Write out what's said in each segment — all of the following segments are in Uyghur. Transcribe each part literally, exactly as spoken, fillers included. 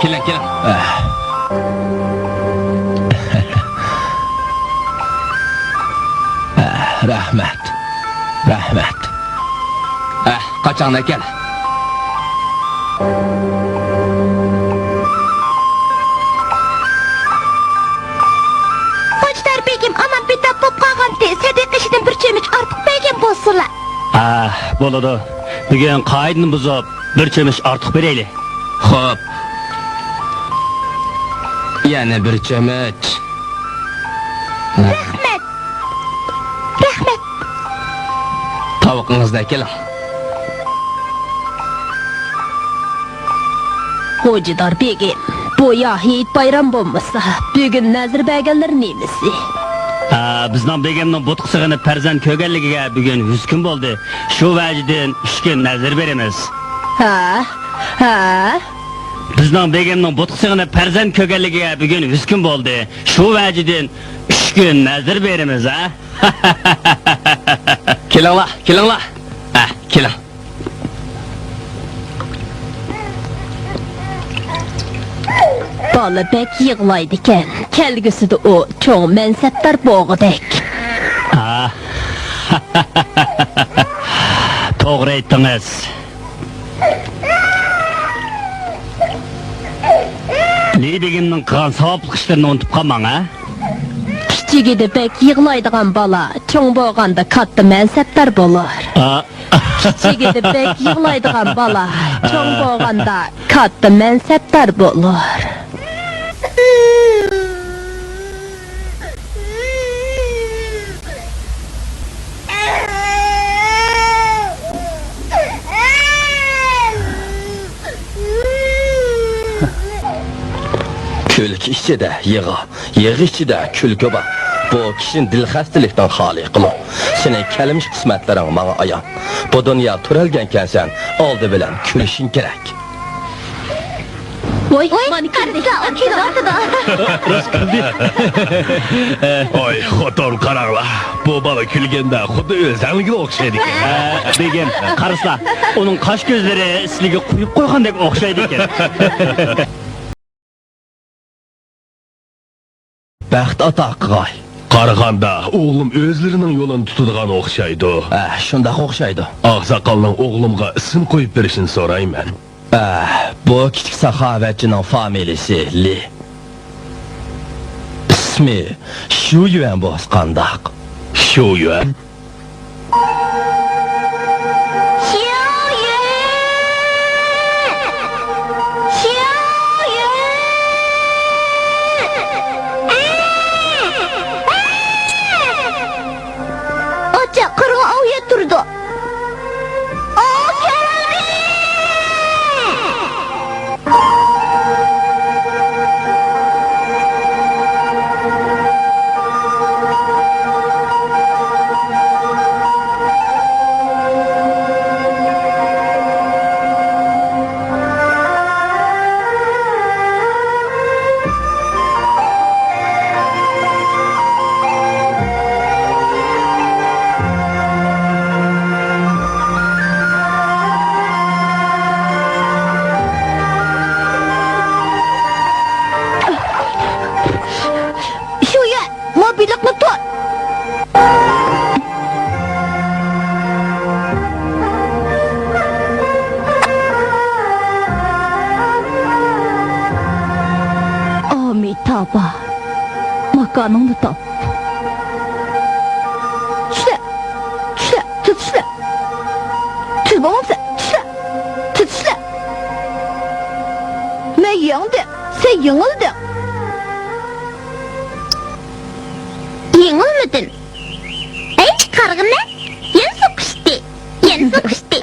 كېلىڭ، كېلىڭ. ئەھ. ئەھ، رەھمەت. رەھمەت. ئەھ، قاچاڭ ئەكەل. خوجدار بېگىم ئامان بىتاپ بولۇپ قالغانتى، سەدىقە ئىشىدىن بىر چۆمۈچ ئارتۇق بەرگەن بولسىلا. ئەھ، بولىدۇ. بۈگۈن قائىدىنى بۇزۇپ، بىر چۆمۈچ ئارتۇق بېرەيلى. خوپ. يەنە بىر چۆمۈچ. رەھمەت. رەھمەت. تاۋىقىڭىزنى ئەكېلىڭ. خوجىدار بېگىم، بۇ يا ھېيت بايرام بولمىسا، بۈگۈن نەزىر بەرگەنلەر نېمىسى؟ ھە، بىزنىڭ بېگىمنىڭ بۇتقا سېغىنىپ پەرزەنت كۆرگەنلىكىگە بۈگۈن يۈز كۈن بولدى. شۇ ۋەجىدىن ئۈچ كۈن نەزىر بېرىمىز. ھە؟ ھە؟ بىزنىڭ بېگىمنىڭ بۇتقا سېغىنىپ پەرزەنت كۆرگەنلىكىگە بۈگۈن يۈز كۈن بولدى. شۇ ۋەجىدىن ئۈچ كۈن نەزىر بېرىمىز، ھە؟ كېلىڭلار، كېلىڭلار. ھە، كېلىڭ. بالا بەك يىغلايدىكەن. كەلگۈسىدە ئۇ چوڭ مەنسەپدار بولغۇدەك. ھە. توغرا ئېيتتىڭىز. لى بېگىمنىڭ قىلغان ساۋابلىق ئىشلىرىنى ئۇنتۇپ قالماڭ، ھە؟ كىچىكىدە بەك يىغلايدىغان بالا چوڭ بولغاندا كاتتا مەنسەپدار بولۇر. ئا. كىچىكىدە بەك يىغلايدىغان بالا چوڭ بولغاندا كاتتا مەنسەپدار بولۇر. كۈلكە ئىچىدە يىغا، يىغا ئىچىدە كۈلكە بار. بۇ كىشىنى دىل خەستىلىكتىن خالىي قىلۇر. سېنىڭ كەلمىش قىسمەتلىرىڭ ماڭا ئايان. بۇ دۇنيا تۆرەلگەنكەنسەن، ئالدى بىلەن كۈلۈشۈڭ كېرەك. ۋوي، ۋوي، مانا كۈلدى. قارىسا، ئۇ كۈلۈۋاتىدۇ. راست كۈلدى. ۋوي، خوتۇن، قاراڭلار. بۇ بالا كۈلگەندە خۇددى ئۆزەڭلىكىگە ئوخشايدىكەن. ھە، بېگىم، قارىسىلا، ئۇنىڭ قاش كۆزلىرى سىلىگە قويۇپ قويغاندەك ئوخشايدىكەن. بەخت ئاتا قىغاي. قارىغاندا ئوغلۇم ئۆزلىرىنىڭ يولىنى تۇتىدىغان ئوخشايدۇ. ھە، شۇنداق ئوخشايدۇ. ئاقساقالنىڭ ئوغلۇمغا ئىسىم قويۇپ بېرىشىنى سورايمەن. ئە، بۇ كىچىك ساخاۋەتچىنىڭ فامىلىسى لى. ئىسمى شۇ يۈەن بولسا قانداق؟ شۇ يۈەن؟ ئاچا، قارىغا ئاۋۇ يەر تۇرىدۇ. ئاۋۇ كۆرۈندى. شۇ يەر، ما بېلىقنى تۇت. ئامىتابا، ماكانىڭنى تاپ. چۈشلە، چۈشلە، تېز چۈشلە. تېز بولمامسەن، چۈشلە، تېز چۈشلە. مەن يەڭدىم، سەن يېڭىلدىڭ. يېڭىلمىدىم. ئەي، قارىغىنا، يەنە سوقۇشتى. يەنە سوقۇشتى.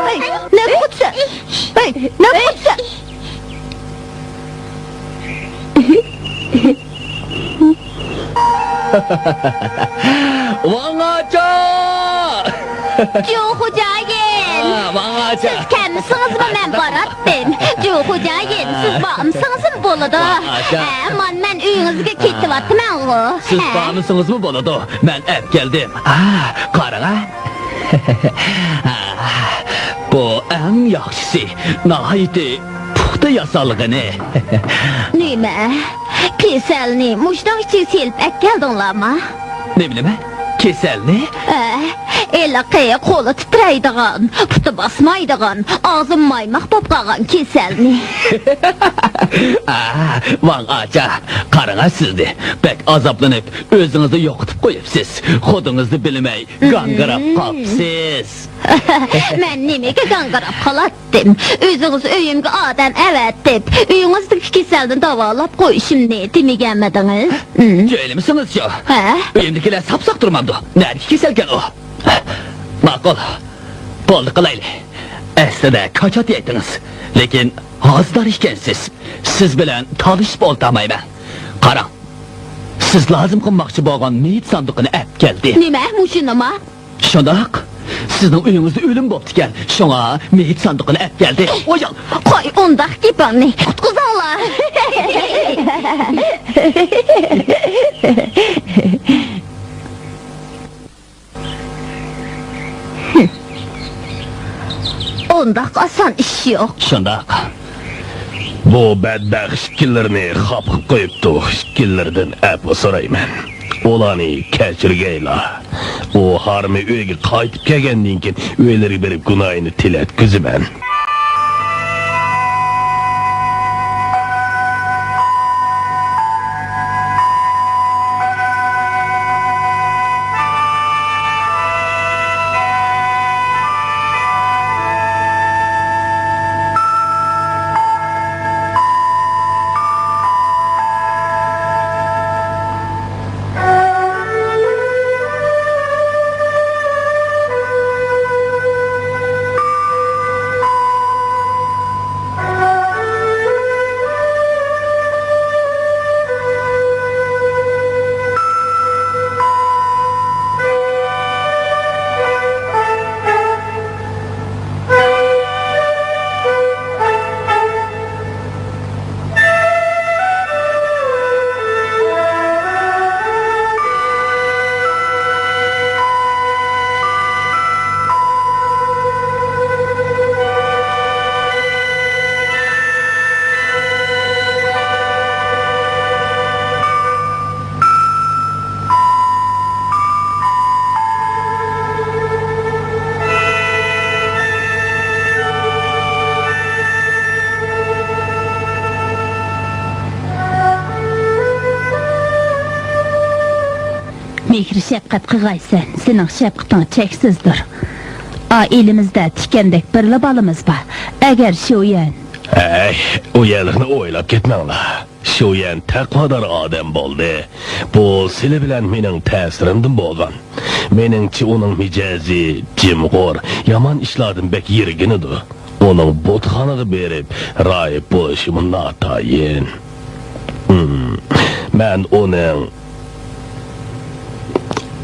ھەي، نەگە قوچىسەن؟ ھەي، نەگە قوچىسەن؟ ۋاڭ ئاچا! جۇ خوجايىن! ھا، ۋاڭ ئاچا! سىز كەلمىسىڭىزمۇ مەن باراتتىم. جۇ خوجايىن، سىز بارمىسىڭىزمۇ بولىدۇ. ۋاڭ ئاچا! ھە، مانا مەن ئۆيىڭىزگە كېتىۋاتىمەنغۇ. سىز ھە. بارمىسىڭىزمۇ بولىدۇ. مەن ئەپ كەلدىم. ھا، قاراڭا. بۇ ئەڭ ياخشىسى، ناھايىتى پۇختا ياسالغىنى. نېمە؟ كېسەلنى مۇشۇنىڭ ئىچىگە سېلىپ ئەكەلدىڭلارمۇ؟ نېمە، نېمە؟ كېسەلنى؟ ھە، ھېلىقى قولى تىترەيدىغان، پۇتى باسمايدىغان، ئاغزى مايماق بولۇپ قالغان كېسەلنى. ئا، ۋاڭ ئاچا، قاراڭا سىزنى، بەك ئازابلىنىپ، ئۆزىڭىزنى يوقىتىپ قويۇپسىز. خۇدىڭىزنى بىلمەي گاڭگىراپ قاپسىز. مەن نېمىگە گاڭگىراپ قالاتتىم؟ ئۆزىڭىز ئۆيۈمگە ئادەم ئەۋەتىپ، ئۆيىڭىزدىكى كېسەلنى داۋالاپ قويۇشۇمنى دېمىگەنمىدىڭىز؟ جۆيلىمىسىڭىزچۇ؟ ھە؟ ئۆيۈمدىكىلەر ساپ-ساق تۇرمامدۇ؟ نەدىكى كېسەلكەن ئۇ؟ ماقۇل. بولدى قىلايلى. ئەسلىدە كاچات يەيتتىڭىز. لېكىن ھازىدار ئىكەنسىز. سىز بىلەن تالىشىپ ئولتۇرمايمەن. قاراڭ. سىز لازىم قىلماقچى بولغان مېيىت ساندۇقىنى ئەپ كەلدى. نېمە، مۇشۇنىما؟ شۇنداق. سىزنىڭ ئۆيىڭىزدە ئۆلۈم بوپتىكەن. شۇڭا مېيىت ساندۇقىنى ئەپ كەلدى. ئويال! قوي ئۇنداق گېپىڭنى. قۇتقۇزۇڭلار! ئۇنداق ئاسان ئىش يوق. شۇنداق. بۇ بەتبەخت ئىككىلىرىنى خاپا قىلىپ قويۇپتۇ. ئىككىلىرىدىن ئەپۇ سورايمەن. ئۇلارنى كەچۈرگەيلا. ئۇ ھارمى ئۆيگە قايتىپ كەلگەندىن كېيىن ئۆيلىرىگە بېرىپ گۇناھىنى تىلەتكۈزىمەن. مېھىر-شەپقەت قىلغايسەن، سېنىڭ شەپقىتىڭ چەكسىزدۇر. ئائىلىمىزدە تىكەندەك بىرلا بالىمىز بار. ئەگەر شۇيەن. ھەي، ئۇ يەرلىكنى ئويلاپ كەتمەڭلار. شۇيەن تەقۋادار ئادەم بولدى. بۇ سىلى بىلەن مېنىڭ تەسىرىمدىن بولغان. مېنىڭچە ئۇنىڭ مىجەزى جىمغۇر، يامان ئىشلاردىن بەك يىرگىنىدۇ. ئۇنىڭ بۇتخانىغا بېرىپ راھىب بولۇشىمۇ ناتايىن. ھىم، مەن ئۇنىڭ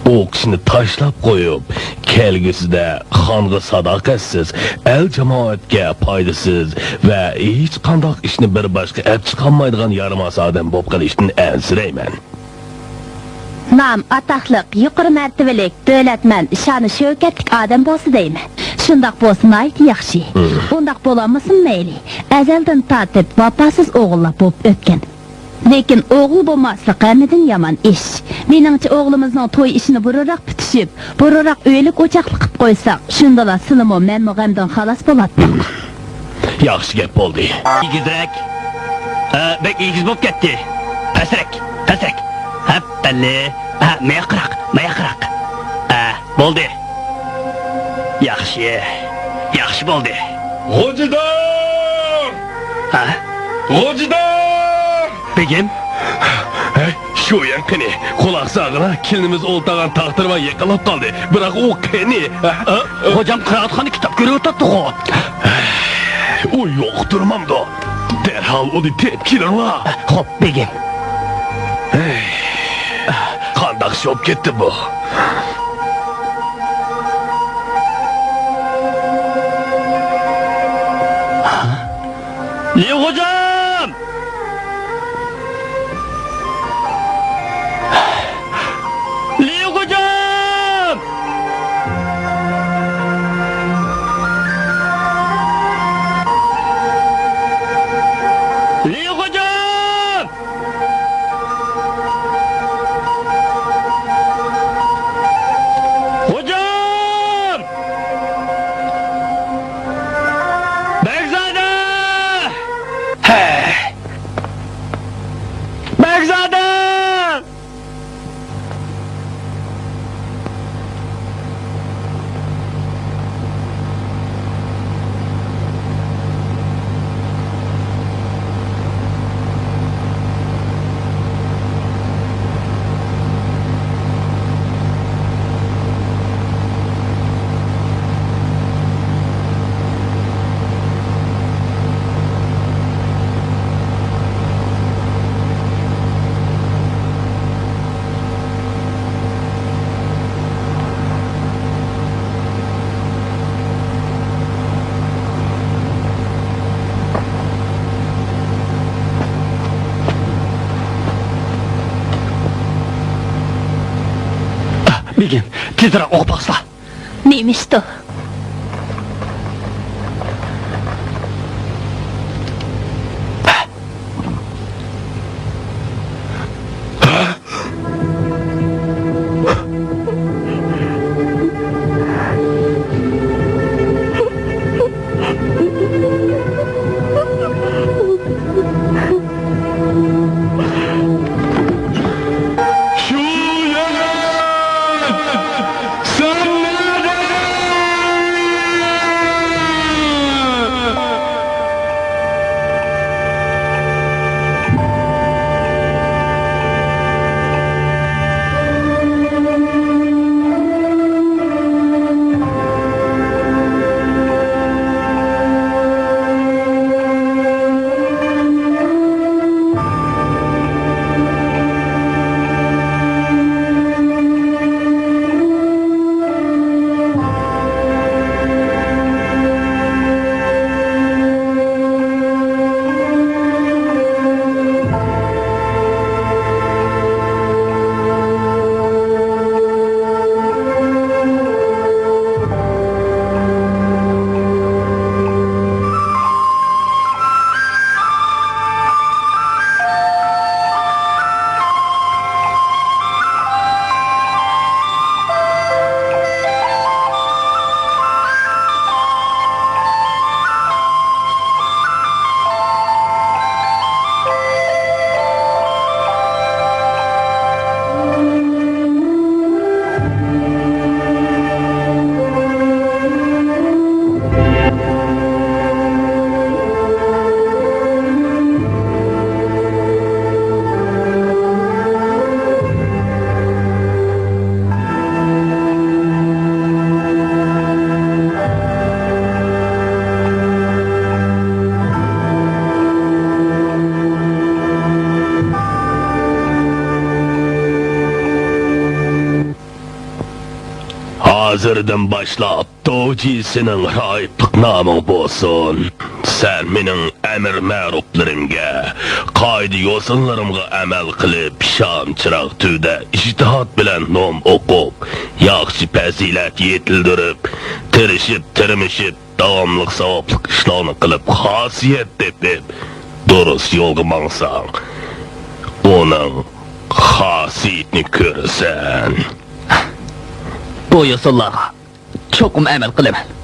ئۇ كىشىنى تاشلاپ قويۇپ، كەلگۈسىدە خانغا ساداقەتسىز، ئەل-جامائەتكە پايدىسىز ۋە ھېچقانداق ئىشنى بىر باشقا ئەپ چىقالمايدىغان يارىماس ئادەم بولۇپ قېلىشتىن ئەنسىرەيمەن. نام-ئاتاقلىق، يۇقىرى مەرتىۋىلىك، دۆلەتمەن، شانۇ-شەۋكەتلىك ئادەم بولسا دەيمەن. شۇنداق بولسا ناھايىتى ياخشى. ھىم. ئۇنداق بولالمىسىمۇ مەيلى. ئەزەلدىن تارتىپ ۋاپاسىز ئوغۇللار بولۇپ ئۆتكەن. لېكىن ئوغۇل بولماسلىق ھەممىدىن يامان ئىش. مېنىڭچە ئوغلىمىزنىڭ توي ئىشىنى بۇرۇنراق پۈتۈشۈپ، بۇرۇنراق ئۆيلۈك ئوچاقلىق قىلىپ قويساق، شۇندىلا سىلىمۇ مەنمۇ غەمدىن خالاس بولاتتۇق. ياخشى گەپ بولدى. ئېگىزرەك. ئە، بەك ئېگىز بولۇپ كەتتى. پەسرەك، پەسرەك. ھەپپەللى. ئە، ماياقراق، ماياقراق. ئە، بولدى. ياخشى، ياخشى بولدى. غوجىدار! ھە؟ غوجىدار! بېگىم؟ ھەي، شۇيەن قېنى، قۇلاق سالغىنا، كېلىنىمىز ئولتۇرغان تاختىرىغا يېقىنلاپ قالدى. بىراق ئۇ قېنى؟ ھە؟ خوجام قىرائەتخانىدا كىتاب كۆرۈۋاتاتتىغۇ. ئۇ يوق تۇرمامدۇ؟ دەرھال ئۇنى تېپىپ كېلىڭلار. خوپ، بېگىم. ھەي، قانداق ئىش بولۇپ كەتتى بۇ؟ ليۇ خوجام! ليۇ خوجام! ليۇ خوجام! خوجام! بەگزادە! ھەي! بەگزادە! بېگىم، تېزرەك ئوقۇپ باقسىلا. نېمىشتۇ؟ شۇ يىگىت! سەن نېمە دېدىڭ؟ ھازىردىن باشلاپ، توجى سېنىڭ راھىبلىق نامىڭ بولسۇن. سەن مېنىڭ ئەمىر مەرۇپلىرىمگە، قائىدە يوسۇنلىرىمغا ئەمەل قىلىپ، شام چىراغ تۈۋىدە ئىجتىھات بىلەن نوم ئوقۇپ، ياخشى پەزىلەت يېتىلدۈرۈپ، تىرىشىپ، تىرمىشىپ، داۋاملىق ساۋابلىق ئىشلارنى قىلىپ، خاسىيەت تېپىپ، دۇرۇس يولغا ماڭساڭ، ئۇنىڭ خاسىيىتىنى كۆرىسەن. بۇ يوسۇنلارغا چوقۇم ئەمەل قىلىمەن.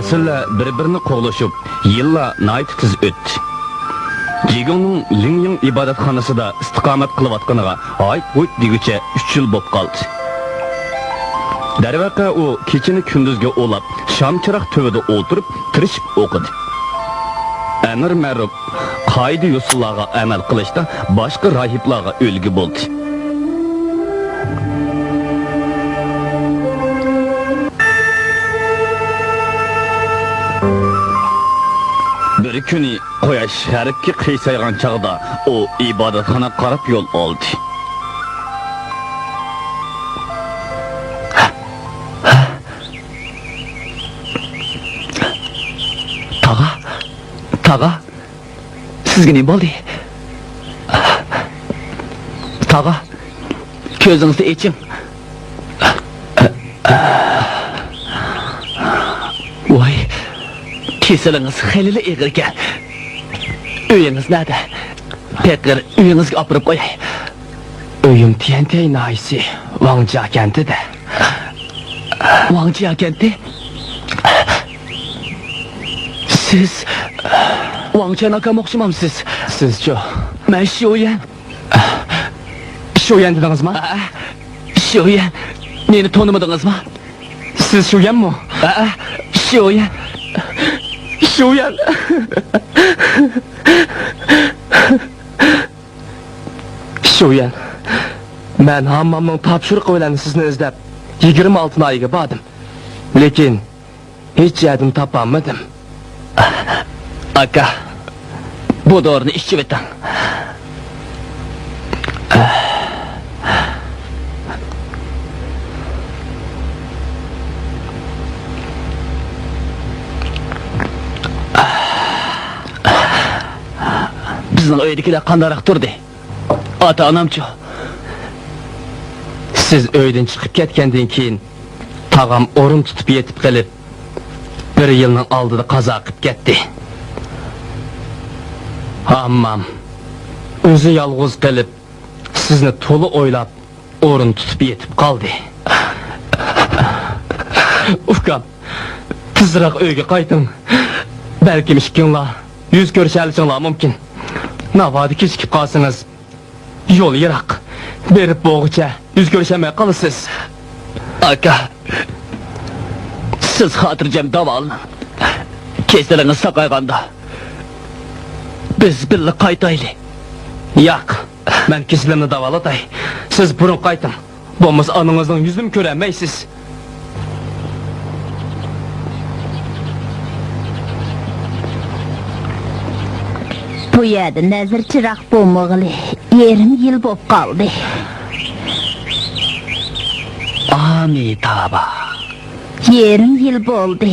پەسىللەر بىر-بىرىنى قوغلىشىپ، يىللار ناھايىتى تېز ئۆتتى. جىگۇڭنىڭ لىڭيىڭ ئىبادەتخانىسىدا ئىستىقامەت قىلىۋاتقىنىغا ھايت-ھۇيت دېگۈچە ئۈچ يىل بولۇپ قالدى. دەرۋەقە، ئۇ كېچىنى كۈندۈزگە ئۇلاپ، شام چىراغ تۈۋىدە ئولتۇرۇپ، تىرىشىپ ئوقۇدى. ئەمىر مەرۇپ، قائىدە-يوسۇنلارغا ئەمەل قىلىشتا باشقا راھىبلارغا ئۈلگە بولدى. بىر كۈنى قۇياش غەربكە قىيسايغان چاغدا ئۇ ئىبادەتخانىغا قاراپ يول ئالدى. تاغا، تاغا، سىزگە نېمە بولدى؟ تاغا، كۆزىڭىزنى ئېچىڭ. ۋاي، كېسىلىڭىز خېلىلا ئېغىر ئىكەن. ئۆيىڭىز نەدە؟ پېقىر ئۆيىڭىزگە ئاپىرىپ قوياي. ئۆيۈم تيەنتەي ناھىيىسى، ۋاڭجيا كەنتىدە. ۋاڭجيا كەنتى؟ سىز ۋاڭچيەن ئاكام ئوخشىمامسىز؟ سىزچۇ؟ مەن شيۇيەن. شيۇيەن دېدىڭىزما؟ ھە، شيۇيەن. مېنى تونۇمىدىڭىزما؟ سىز شيۇيەنمۇ؟ ھە، شيۇيەن. شيۇيەن. شيۇيەن. مەن ھاممامنىڭ تاپشۇرۇقى بىلەن سىزنى ئىزدەپ يىگىرمە ئالتە ناھىيەگە باردىم. لېكىن ھېچ يەردىن تاپالمىدىم. ئاكا، بۇ دورىنى ئىچىۋېتىڭ. بىزنىڭ ئۆيدىكىلەر قانداقراق تۇردى؟ ئاتا-ئانامچۇ؟ سىز ئۆيدىن چىقىپ كەتكەندىن كېيىن، تاغام ئورۇن تۇتۇپ يېتىپ قېلىپ، بىر يىلنىڭ ئالدىدا قازا قىپ كەتتى. ئاممام ئۆزى يالغۇز قېلىپ، سىزنى تولا ئويلاپ، ئورۇن تۇتۇپ يېتىپ قالدى. ئۇكام، تېزراق ئۆيگە قايتىڭ. بەلكىم ئىككىڭلار يۈز كۆرۈشەلىشىڭلار مۇمكىن. ناۋادا كېچىكىپ قالسىڭىز، يول يىراق. بېرىپ بولغۇچە يۈز كۆرۈشەلمەي قالىسىز. ئاكا، سىز خاتىرجەم داۋالىنىڭ. كېسىلىڭىز ساقايغاندا، بىز بىللە قايتايلى. ياق، مەن كېسىلىمنى داۋالىتاي. سىز بۇرۇن قايتىڭ. بولمىسا ئانىڭىزنىڭ يۈزىنىمۇ كۆرەلمەيسىز. بۇ يەردە نەزىر چىراغ بولمىغىلى يېرىم يىل بولۇپ قالدى. ئامىتابا. يېرىم يىل بولدى،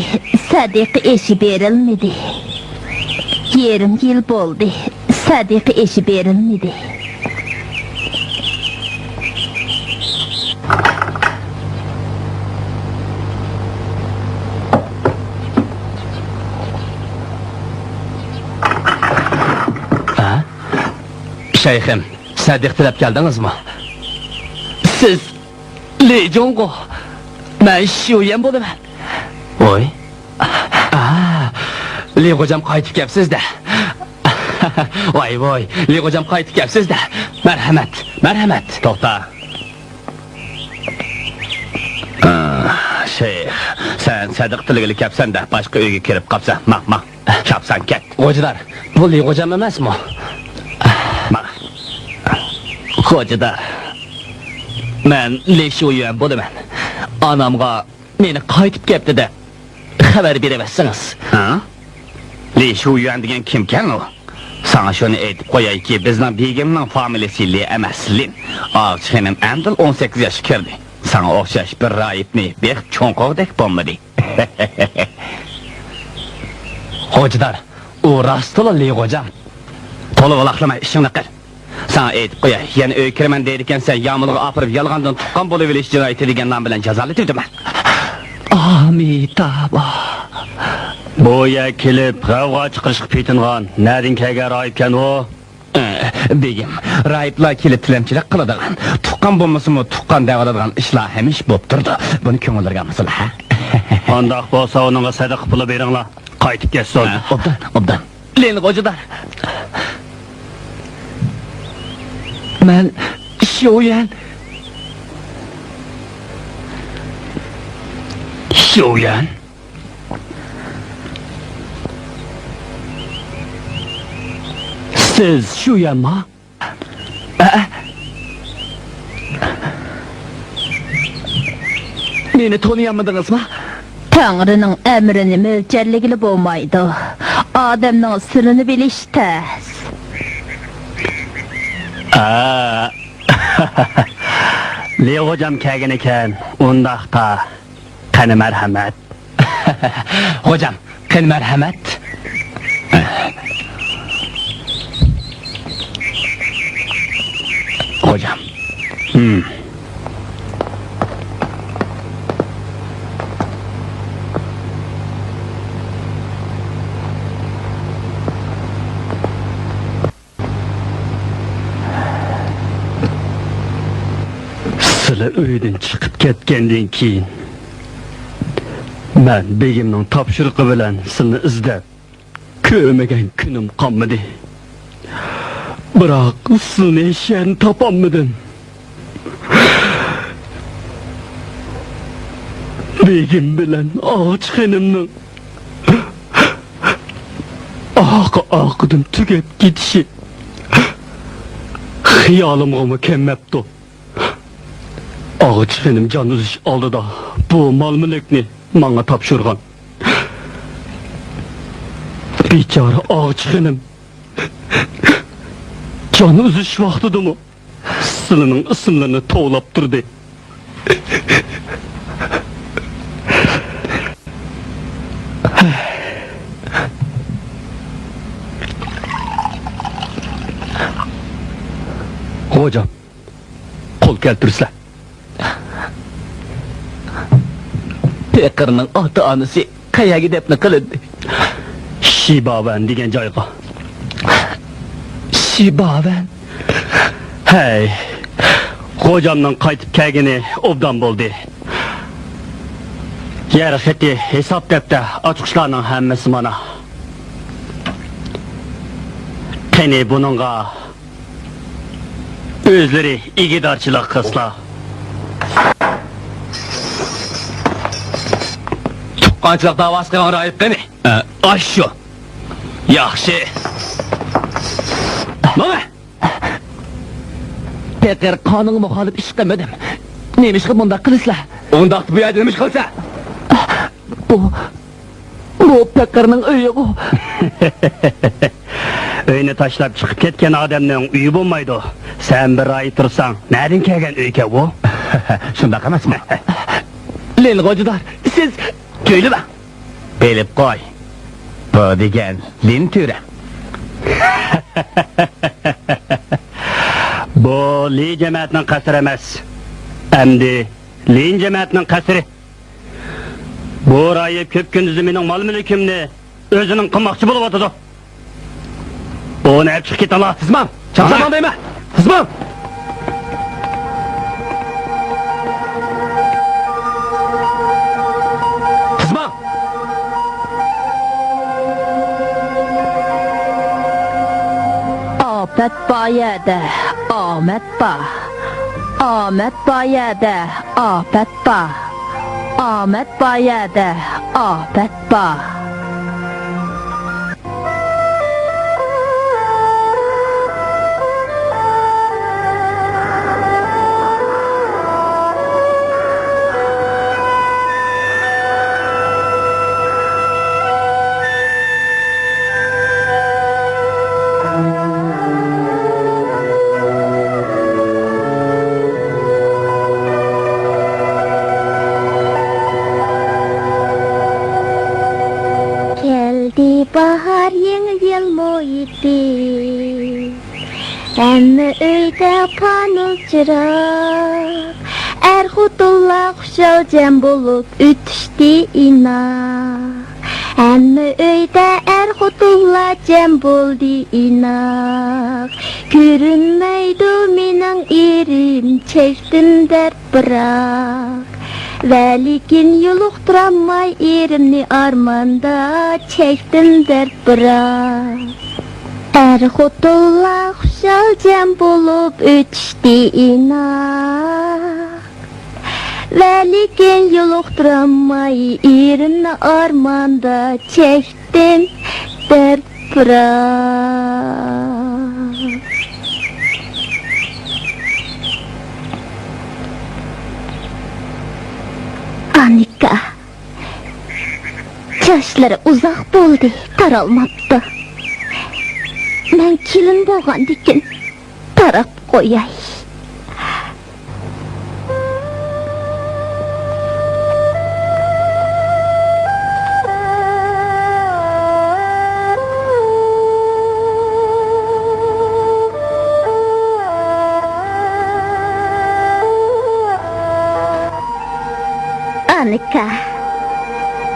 سەدىقە ئېشى بېرىلمىدى. يېرىم يىل بولدى، سەدىقە ئېشى بېرىلمىدى. ھە؟ شەيخىم، سەدىقە تىلەپ كەلدىڭىزمۇ؟ سىز لى جۇڭغو، مەن شيۇيەن بولىمەن. ۋوي. ئا، لى غوجام قايتىپ كەپسىز-دە. ۋاي ۋوي، لى غوجام قايتىپ كەپسىز-دە. مەرھەمەت، مەرھەمەت. توختا. ئا، شەيخ، سەن سەدىقە تىلىگىلى كەپسەن-دە، باشقا ئۆيگە كىرىپ قاپسەن. ماڭ، ماڭ. چاپسان كەت. غوجىدار، بۇ لى غوجام ئەمەسمۇ؟ ماڭ. غوجىدار، مەن لى شۇيۈەن بولىمەن. ئانامغا مېنى قايتىپ كەپتۇ دەپ خەۋەر بېرىۋەتسىڭىز. ھە؟ لى شۇيۈەن دېگەن كىمكەن ئۇ؟ ساڭا شۇنى ئېيتىپ قويايكى، بىزنىڭ بېگىمنىڭ فامىلىسى لى ئەمەس، لىن. ئاغچى خېنىم ئەمدىلا ئون سەككىز ياشقا كىردى. ساڭا ئوخشاش بىر راھىبنى بېقىپ چوڭ قىلغۇدەك بولمىدى. غوجىدار، ئۇ راستلا لى غوجام. تولا ۋالاقلىما، ئىشىڭنى قىل. ساڭا ئېيتىپ قوياي، يەنە ئۆيگە كىرىمەن دەيدىكەنسەن، يامۇلغا ئاپىرىپ يالغاندىن تۇغقان بولۇۋېلىش جىنايىتى دېگەن نام بىلەن جازالىتىۋېتىمەن. ئامىتابا. بۇ يەرگە كېلىپ غەۋغا چىقىرىشقا پېتىنغان نەدىن كەلگەن راھىبكەن ئۇ؟ ئە، بېگىم، راھىبلار كېلىپ تىلەمچىلىك قىلىدىغان، تۇغقان بولمىسىمۇ تۇغقان دەۋالىدىغان ئىشلار ھەمىشە بولۇپ تۇرىدۇ. بۇنى كۆڭۈللىرىگە ئالمىسىلا، ھە؟ ئانداق بولسا ئۇنىڭغا سەدىقە پۇلى بېرىڭلار، قايتىپ كەتسۇن. ھە، ئوبدان، ئوبدان. لىن غوجىدار. مەن شيۇيۈەن. شيۇيۈەن؟ سىز شيۇيۈەنما؟ ئە؟ مېنى تونۇيالمىدىڭىزمۇ؟ تەڭرىنىڭ ئەمرىنى مۆلچەرلىگىلى بولمايدۇ. ئادەمنىڭ سىرىنى بىلىش تەس. ئا. لى غوجام كەلگەن ئىكەن، ئۇنداقتا. قېنى مەرھەمەت. غوجام، قېنى مەرھەمەت. غوجام. ھىم. سىلى ئۆيدىن چىقىپ كەتكەندىن كېيىن، مەن بېگىمنىڭ تاپشۇرۇقى بىلەن سىلىنى ئىزدەپ كۆرمىگەن كۈنۈم قالمىدى. بىراق سىلىنى ھېچ يەردىن تاپالمىدىم. بېگىم بىلەن ئاغىچ خېنىمنىڭ ئارقا-ئارقىدىن تۈگەپ كېتىشى خىيالىمغىمۇ كەلمەپتۇ. ئاغىچ خېنىم جان ئۈزۈش ئالدىدا بۇ مال-مۈلۈكنى ماڭا تاپشۇرغان. بىچارە ئاغىچ خېنىم جان ئۈزۈش ۋاقتىدىمۇ سىلىنىڭ ئىسىملىرىنى توۋلاپ تۇردى. غوجام، قول كەلتۈرسىلە. پېقىرنىڭ ئاتا-ئانىسى قەيەرگە دەپنە قىلىندى؟ شىباۋەن دېگەن جايغا. شىباۋەن؟ ھەي، غوجامنىڭ قايتىپ كەلگىنى ئوبدان بولدى. يەر خېتى، ھېساب دەپتەر، ئاچقۇچلارنىڭ ھەممىسى مانا. قېنى بۇنىڭغا ئۆزلىرى ئىگىدارچىلىق قىلسىلا. تۇغقانچىلىق داۋاسى قىلغان رايىپ قېنى؟ ئە، ئاشۇ. ياخشى. ماڭە! پېقىر، قانۇنغا مۇخالىپ ئىش قىلمىدىم. نېمىشقا بۇنداق قىلىسىلەر؟ ئۇنداقتا بۇ يەردە نېمە ئىش قىلىسەن؟ بۇ بۇ پېقىرنىڭ ئۆيىغۇ؟ ئۆينى تاشلاپ چىقىپ كەتكەن ئادەمنىڭ ئۆيى بولمايدۇ. سەن بىر ئاي تۇرساڭ، نەدىن كەلگەن ئۆيكەن ئۇ؟ شۇنداق ئەمەسمۇ؟ لىن غوجىدار، سىز تۆلىۋەڭ. بىلىپ قوي، بۇ دېگەن لىن تۆرە. بۇ لى جەمەتنىڭ قەسرى ئەمەس، ئەمدى لىن جەمەتنىڭ قەسرى. بۇ رايىپ كۈپكۈندۈزى مېنىڭ مال-مۈلكۈمنى ئۆزىنىڭ قىلماقچى بولۇۋاتىدۇ. ئۇنى ئەپ چىقىپ كېتىڭلار. سىز ماڭ! چاقسان ماڭ دەيمەن! سىز ماڭ! سىز ماڭ! ئاپەت بار يەردە ئامەت بار. ئامەت بار يەردە ئاپەت بار. ئامەت بار يەردە ئاپەت بار. كەلدى باھار، يېڭى يىل مۇھىتى. ھەممە ئۆيدە پانۇس چىراغ، ئەر-خوتۇنلار خۇشال جەم بولۇپ ئۆتۈشتى ئىناق. ھەممە ئۆيدە ئەر-خوتۇنلار جەم بولدى ئىناق. كۆرۈنمەيدۇ مېنىڭ ئېرىم، چەكتىم دەپ بىراق. ۋەلىكىن يولۇقتۇرالماي ئېرىمنى ئارماندا چەكتىم دەرد بىراق. ئەر خوتۇنلار خۇشال جەم بولۇپ ئۆتۈشتى ئىناق. ۋەلىكىن يولۇقتۇرالماي ئېرىمنى ئارماندا چەكتىم دەرد بىراق. ئانىكا، چاچلىرى ئۇزاق بولدى، تارالماپتۇ. مەن كېلىن بولغاندىكىن تاراپ قوياي. ئانىكا،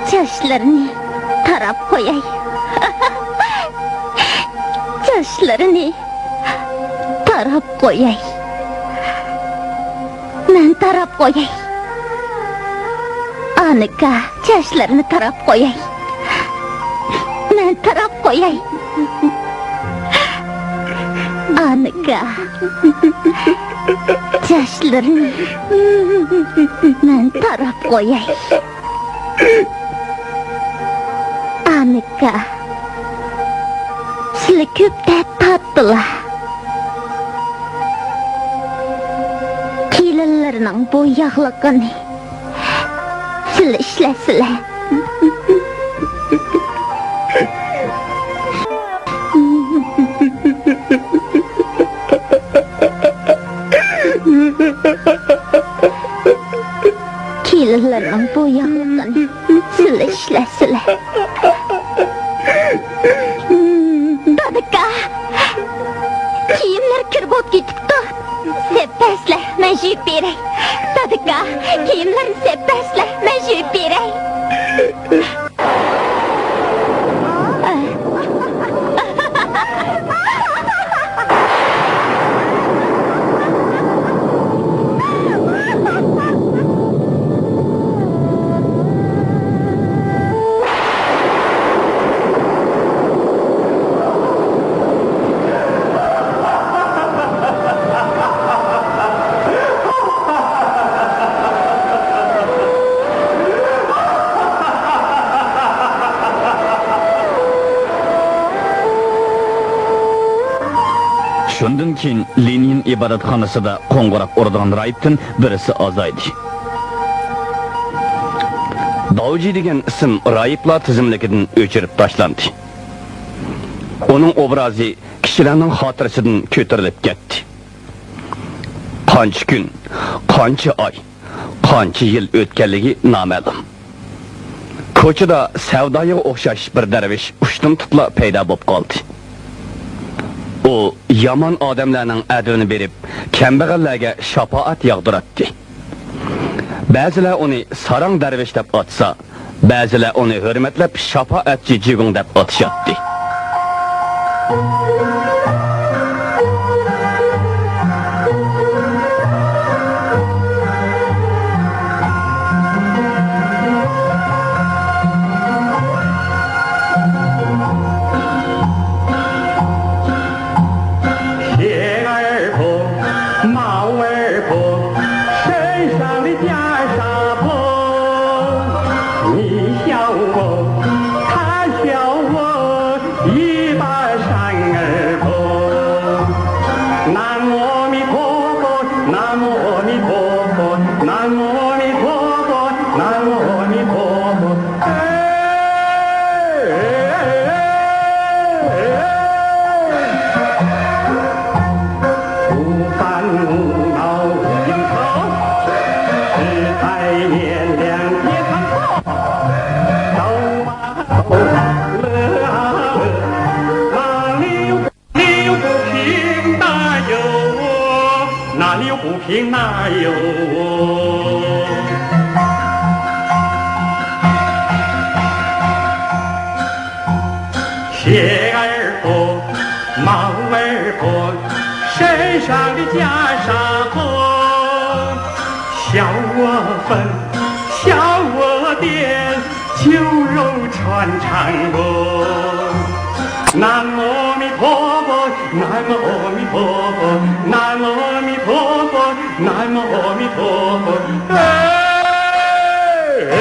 چاچلىرىنى تاراپ قوياي. چاچلىرىنى تاراپ قوياي. مەن تاراپ قوياي. ئانىكا، چاچلىرىنى تاراپ قوياي. مەن تاراپ قوياي. ئانىكا، چاچلىرىنى مەن تاراپ قوياي. ئانىكا، سىلى كۆپ دەرد تارتتىلا. كېلىنلىرىنىڭ بۇ ياغلىقىنى سىلى ئىشلەسىلە. كېلىنلەرنىڭ بۇ ياغلىقىنى سىلى ئىشلەسىلە. دادىكا، كىيىملەر كىر بولۇپ كېتىپتۇ. سېپ بەرسىلە، مەن يۇيۇپ بېرەي. دادىكا، كىيىملەرنى سېپ بەرسىلە، مەن يۇيۇپ بېرەي. شۇندىن كېيىن لېنىن ئىبادەتخانىسىدا قوڭغۇراق ئۇرىدىغان راھىبتىن بىرسى ئازايدى. داۋجى دېگەن ئىسىم راھىبلار تىزىملىكىدىن ئۆچۈرۈپ تاشلاندى. ئۇنىڭ ئوبرازى كىشىلەرنىڭ خاتىرىسىدىن كۆتۈرۈلۈپ كەتتى. قانچە كۈن، قانچە ئاي، قانچە يىل ئۆتكەنلىكى نامەلۇم. كوچىدا سەۋدايىغا ئوخشاش بىر دەرۋىش ئۇشتۇمتۇتلا پەيدا بولۇپ قالدى. ئۇ يامان ئادەملەرنىڭ ئەدىۋىنى بېرىپ، كەمبەغەللەرگە شاپائەت ياغدۇراتتى. بەزىلەر ئۇنى ساراڭ دەرۋىش دەپ ئاتىسا، بەزىلەر ئۇنى ھۆرمەتلەپ شاپائەتچى جۈگۈڭ دەپ ئاتىشاتتى. 笑我的酒肉穿肠过。南无阿弥陀佛，南无阿弥陀佛，南无阿弥陀佛，南无阿弥陀佛。哎，哎，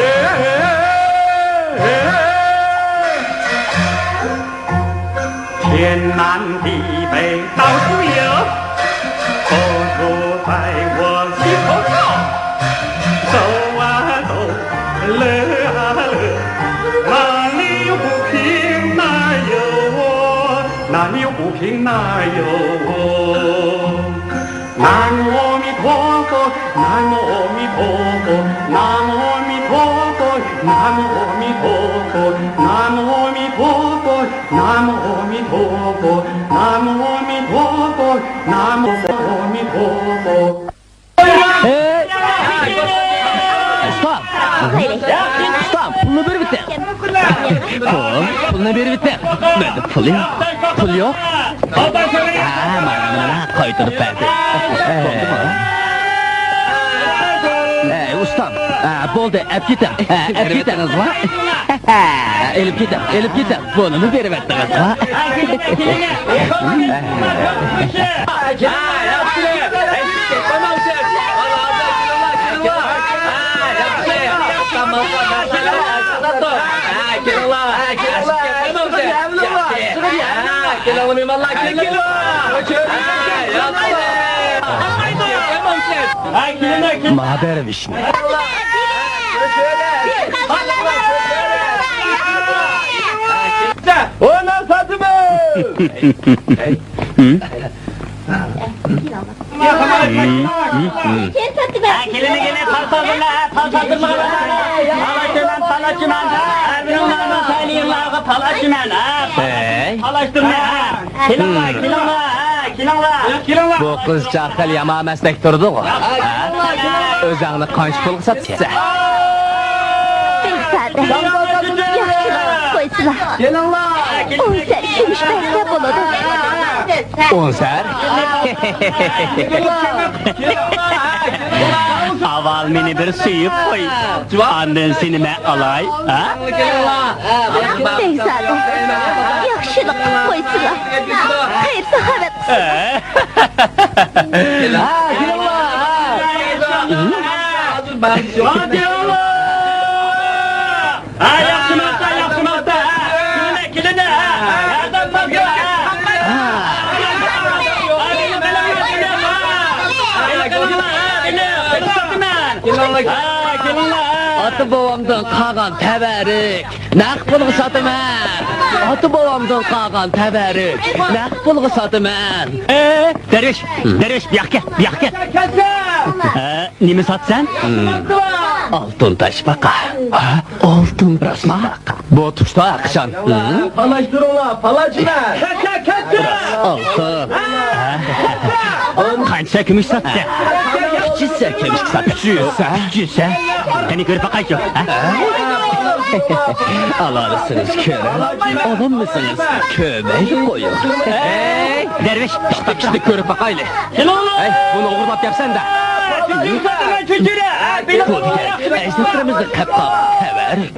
哎，哎。 天南地北到处有，佛祖在我心头照。走啊走，乐啊乐，哪里有不平哪有我，哪里有不平哪有我。 南无阿弥陀佛，南无阿弥陀佛，南无阿弥陀佛，南无阿弥陀佛，南无阿弥陀佛，南无阿弥陀佛，南无阿弥陀佛，南无阿弥陀佛。 ھەي! ئۇستا! ئۇستا، پۇلنى بېرىۋېتىڭ. پۇل؟ پۇلنى بېرىۋېتىڭ. مەندە پۇل يوق. پۇل يوق؟ ھە، مانا، مانا، قايتۇرۇپ بەردى. بولدىمۇ؟ ھەي، ئۇستام، ھە، بولدى، ئەپ كېتىڭ. ھە، ئەپ كېتىڭ. ئېلىپ كېتىڭ، ئېلىپ كېتىڭ. بۇنىمۇ بېرىۋەتتىڭىزغۇ. مادەر ۋىشنۇ. ئۇنى ساتىمەن! ھە، كېلىنى، كېلىنى، تال سالدۇرما، تال سالدۇرما. پالاچىمەن، پالاچىمەن. ھە، بىلىڭلار، سايلىيىڭلارغا پالاچىمەن، ھە. ھەي. پالاچتۇرما، ھە. كېلىڭلار، كېلىڭلار، ھە، كېلىڭلار. بۇ قىزچاق خېلى يامان ئەمەستەك تۇرىدىغۇ. ھە؟ ئۆزۈڭنى قانچە پۇلغا ساتىسەن؟ بەك سادە. ياخشىلىق قىلىپ قويسىلا. ئون سەر كۈمۈش بەرسە بولىدۇ. ئون سەر؟ ئاۋۋال مېنى بىر سۆيۈپ قوي. ئاندىن سېنى مەن ئالاي. ھە؟ بەك سادە. ياخشىلىق قىلىپ قويسىلا. خەير ساخاۋەت قىلسىلا. ھە، كېلىڭلار، ھە. ھە، ياخشى ماقتا، ياخشى ماقتا، ھە. كېلىنە، كېلىنە، ھە. ھە، كېلىڭلار. ئاتا-بوۋامدىن قالغان تەۋەررۈك. نەق پۇلغا ساتىمەن! ئاتا-بوۋامدىن قالغان تەۋەررۈك نەق پۇلغا ساتىمەن! ئە، دەرۋىش، دەرۋىش، بۇياققا كەل، بۇياققا كەل! ئە، نېمە ساتىسەن؟ ئالتۇن تاشپاقا. ھە؟ ئالتۇن تاشپاقا. بۇ تۇشتا قىشان. پالاچ تۇرۇڭلار، پالاچىلار! ئالتۇن. قانچە كۈمۈش ساتتى؟ ئۈچ يۈز سە كۈمۈشكە ساتتى. ئۈچ يۈز سە؟ ئۈچ يۈز سە؟ قېنى كۆرۈپ باقايچۇ، ھە؟ ئالالىسىڭىز كۆرۈڭ، ئالالمىسىڭىز كۆرمەيلا قويۇڭ. ھەي، دەرۋىش، ئىشتە، ئىشتە كۆرۈپ باقايلى. ھەي، بۇنى ئوغرىلاپ كەپسەن-دە. بۇ دېگەن ئەجدادلىرىمىزنىڭ قەپ قالغان تەۋەررۈك.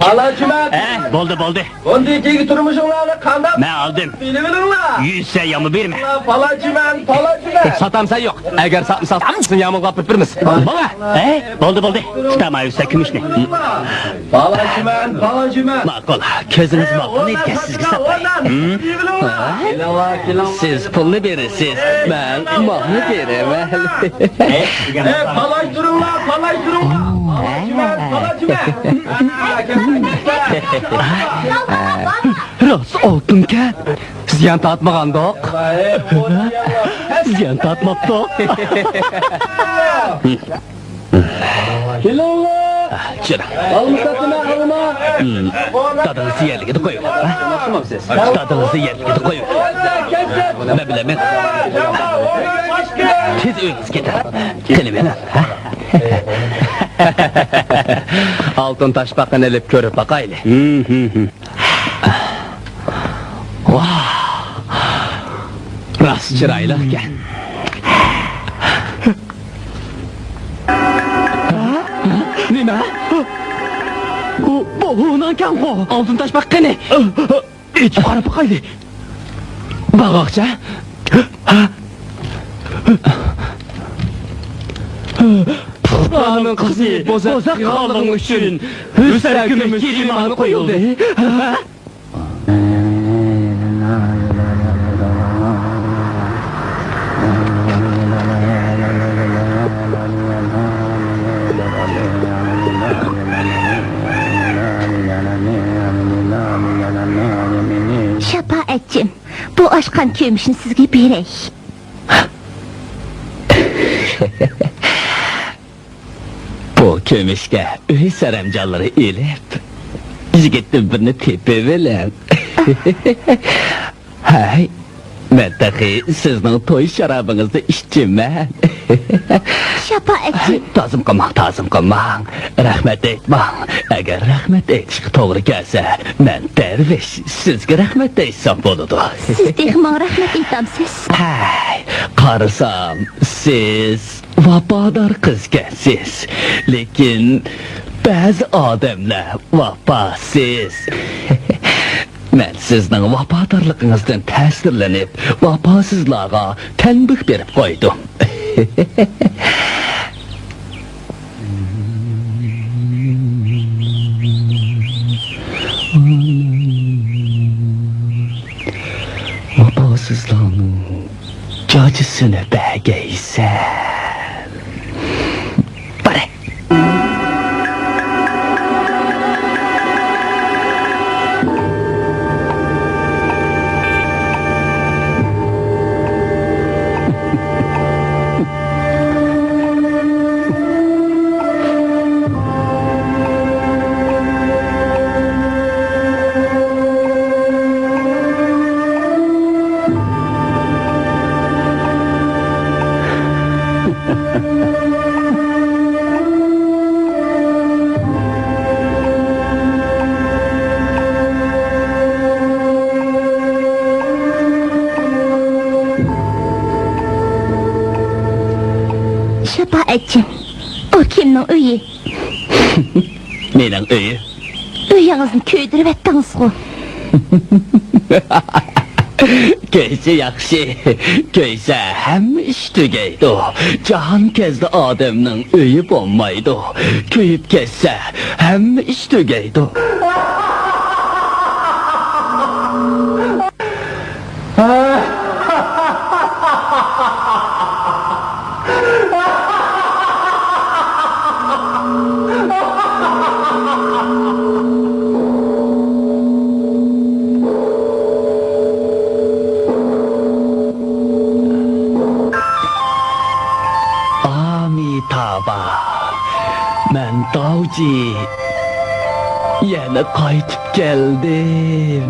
ھە، بولدى، بولدى. بۇندىن كېيىنكى تۇرمۇشۇڭلارنى قانداق، مەن ئالدىم. بىلىۋېلىڭلار. يۈز سە يامغۇر بېرىمەن. پالاچىمەن، پالاچىمەن. ساتامسەن يوق. ئەگەر ساتمىساڭ، ھەممىسىنى يامغۇرغا ئاپىرىپ بېرىمىز. بالا! ھەي، بولدى، بولدى. تۇتاما يۈز سە كۈمۈشنى. پالاچىمەن، پالاچىمەن. ماقۇل، كۆزىڭىز ماقۇل، گەپ سىزگە ساتاي. كېلىڭلار، كېلىڭلار. سىز پۇلنى بېرىسىز، مەن مالنى بېرىمەن. ئەي، پالاچ تۇرۇڭلار، پالاچ تۇرۇڭلار. پالاچىمەن، پالاچىمەن. راست ئالتۇنكەن. زىيان تارتمىغاندۇق. زىيان تارتماپتۇق. كېلىڭلار. چىراڭ. ئالما ساتىمەن، ئالما. دادىڭىزنى يەرلىكىدە قويۇۋېلىڭ، ھە؟ دادىڭىزنى يەرلىكىدە قويۇۋېلىڭ. مەن بىلەمەن. تېز ئۆيىڭىزگە كېتىڭ. قېنى مېڭىڭ، ھە؟ ئالتۇن تاشپاقىنى ئېلىپ كۆرۈپ باقايلى. ۋاھ! راست چىرايلىقكەن. نېمە؟ بۇ، بۇ ھۇناڭكەنغۇ. ئالتۇن تاشپاق قېنى؟ ئېچىپ قاراپ باقايلى. باغاقچە. پۇقرانىڭ قىزى بوزەك قىلغانلىقىڭ ئۈچۈن ھۈسەر كۈمۈش كىرىمانى قويۇلدى. شاپائەتچىم، بۇ ئاشقان كۆمۈشنى سىزگە بېرەي. بۇ كۆمۈشكە ئۆي سەرەمجانلىرى ئېلىپ، يىگىتتىن بىرنى تېپىۋېلىڭ. ھەي، مەن تېخى سىزنىڭ توي شارابىڭىزنى ئىچىمەن. شاپائەتچى. ھەي، تازىم قىلماڭ، تازىم قىلماڭ. رەھمەت ئېيتماڭ. ئەگەر رەھمەت ئېيتىشقا توغرا كەلسە، مەن دەرۋىش سىزگە رەھمەت ئېيتسام بولىدۇ. سىز تېخى ماڭا رەھمەت ئېيتامسىز؟ ھەي، قارىسام، سىز ۋاپادار قىزكەنسىز، لېكىن بەزى ئادەملەر ۋاپاسىز. مەن سىزنىڭ ۋاپادارلىقىڭىزدىن تەسىرلىنىپ، ۋاپاسىزلارغا تەنبىھ بېرىپ قويدۇم. ۋاپاسىزلارنىڭ جاجىسىنى بەرگەيسەن. بارە. شاپائەتچىم، بۇ كىمنىڭ ئۆيى؟ مېنىڭ ئۆيۈم. ئۆيىڭىزنى كۆيدۈرۈۋەتتىڭىزغۇ. كۆيسە ياخشى، كۆيسە ھەممە ئىش تۈگەيدۇ. جاھان كەزدى ئادەمنىڭ ئۆيى بولمايدۇ. كۆيۈپ كەتسە ھەممە ئىش تۈگەيدۇ. ئامىتابا، مەن داۋجى، يەنە قايتىپ كەلدىم.